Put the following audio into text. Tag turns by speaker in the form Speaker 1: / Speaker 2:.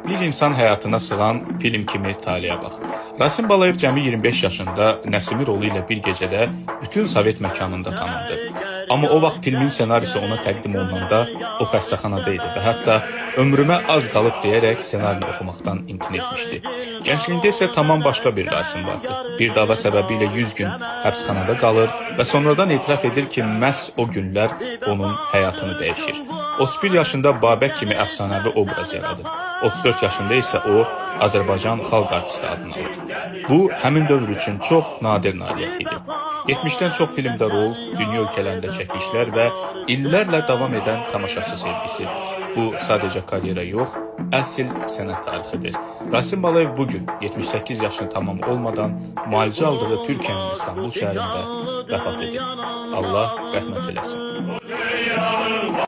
Speaker 1: Bir insan həyatına sığan film kimi taleyə bax. Rasim Balayev cəmi 25 yaşında Nəsimi rolu ilə bir gecədə bütün Sovet məkanında tanındı. Amma o vaxt filmin ssenarisi ona təqdim olunanda o xəstəxanada idi və hətta ömrümə az qalıb deyərək ssenarini oxumaqdan imtina etmişdi. Gəncliyində isə tamam başqa bir Rasim vardı. Bir dava səbəbilə 100 gün həbsxanada qalır və sonradan etiraf edir ki, məhz o günlər onun həyatını dəyişir. 31 yaşında Babək kimi əfsanəvi obraz yaradır. 34 yaşında isə o Azərbaycan xalq artisti adını alır. Bu, həmin dövr üçün çox nadir nailiyyət idi. 70-dən çox filmdə rol, dünya ölkələrində çəkilişlər və illərlə davam edən tamaşaçı sevgisi. Bu, sadəcə karyera yox, əsl sənət tarixidir. Rasim Balayev bugün 78 yaşını tamam olmadan müalicə aldığı Türkiyənin İstanbul şəhərində vəfat edib. Allah rəhmət eləsin.